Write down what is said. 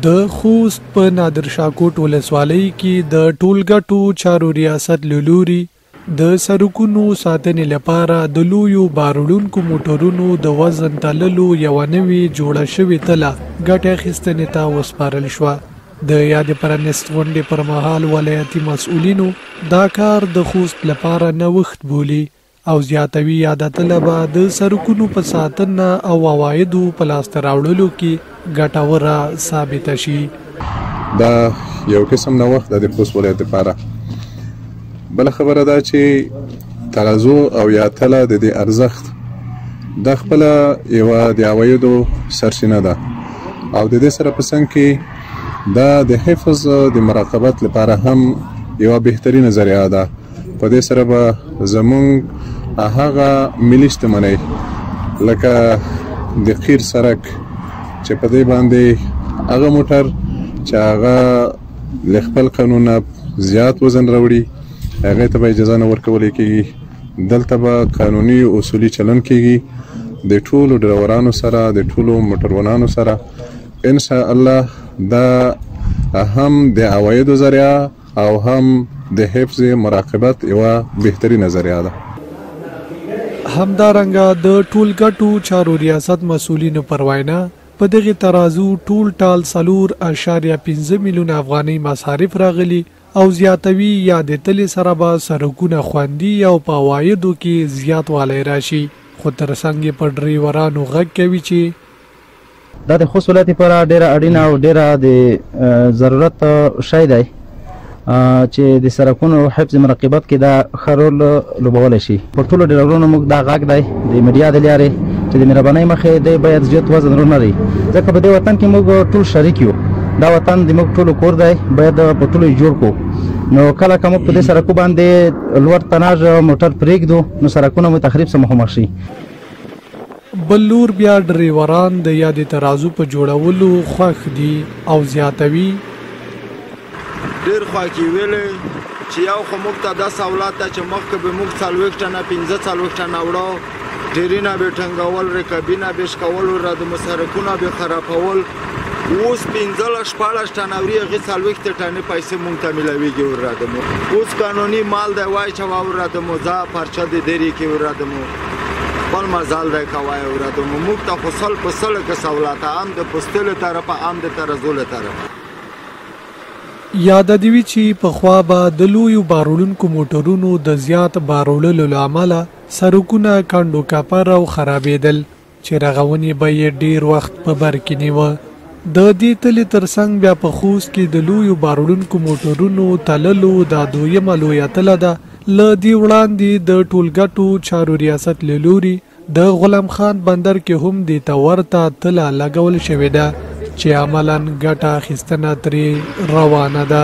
د خوست په نادرشاه کوټ ولسوالۍ کې د ټولګټو چارو ریاست له لوري د سرکونو ساتنې لپاره د لویو باروړونکو موټرونو د وزن تللو یوه نوې جوړه شوې تله ګټې اخیستنې ته وسپارل شوه. د یادې پرانیست غونډې پر مهال ولایتي مسؤلینو دا کار د خوست لپاره نوښت بولي او زیاتوي یاده تله به د سرکونو په ساتنه او عوایدو په لاسته راوړلو کې ګټوره ثابته شي. دا یو قسم نوښت ده د خوست ولایت لپاره. بله خبره دا چې ترازو او یا تله د دې ارزښت دا خپله یوه د عوایدو سرچینه ده او د دې سره په څنګ کې دا د حفظ د مراقبت لپاره هم یوه بهترینه ذریعه ده. په دې سره به زمونږ هغه ملي شتمنۍ لکه د قیر سرک چې په دې باندې هغه موټر چې هغه له خپل قانونه زیات وزن راوړي هغې ته به اجازه نه ورکول کېږي. دلته به قانوني اصولي چلن کېږي د ټولو ډرایورانو سره، د ټولو موټروانانو سره. ان شاء الله دا هم د عوایدو ذریعه او هم د حفظ مراقبت یوه بهترینه ذریعه ده. همدارنګه د ټولګټو چارو ریاست مسؤلینو پر وینا په دغې ترازو ټول ټال 4.5 میلیونه افغانۍ مصارف راغلي او زیاتوي یادې تلې سره به سرکونه خوندي او په عوایدو کې زیاتوالی راشي. خو ترڅنګ یې په ډریورانو غږ کوي چې دا د خوست ولایت لپاره ډېره اړینه او ډېره د ضرورت شی دی چې د سرکونو حفظ مراقبت کې دا ښه رول لوبولی شي. په ټولو ډرایورانو موږ دا غږ دی د میډیا د لارې چې د مهربانۍ مخې دی باید زیات وزن ونه لري، ځکه په دې وطن کې موږ ټول شریک یو. دا وطن د موږ ټولو کور دی، باید په ټولو یې جوړ کړو. نو کله که موږ په دې سرکو باندې لوړ تناژ موټر پرېږدو نو سرکونه مو تخریب سره مخامخ شي. بل لور بیا ډریوران د یادې ترازو په جوړولو خوښ دي او زیاتوي ډېر خوښ ویلې چې یو خو موږ ته دا سهولت ده چې مخکې به موږ 40 ټنه 45 ټنه وړو، ټیرینه به ټنګول، رکبینه به شکول، د مسرکونه به خرابول. اوس 15 16 ټنه وړي، هغې 40 ټنې پیسې موږ ته میلاویږي ورادمو. اوس قانوني مال دی وایي چې ورادمو ځه پرچه دې درې کې ورادمو خپل مزال دی کوی ورادمو. موږ ته خو 100 په 100 کې سهولت هم د پوستې له طرفه هم د ترازو له طرفه. یاده دې وي چې پخوا به د لویو باروړونکو موټرونو د زیات باروړلو له امله سرکونه کنډو کپر او خرابېدل چې رغونې به یې ډېر وخت په بر کې نیوه. د دې تلې ترڅنګ بیا په خوست کې د لویو باروړونکو موټرونو تللو دا دویمه لویه تله ده. له دې وړاندې د ټولګټو چارو ریاست له لوري د غلام خان بندر کې هم دې ته ورته تله لګول شوې ده چې عملاً ګټه اخیستنه ترې روانه ده.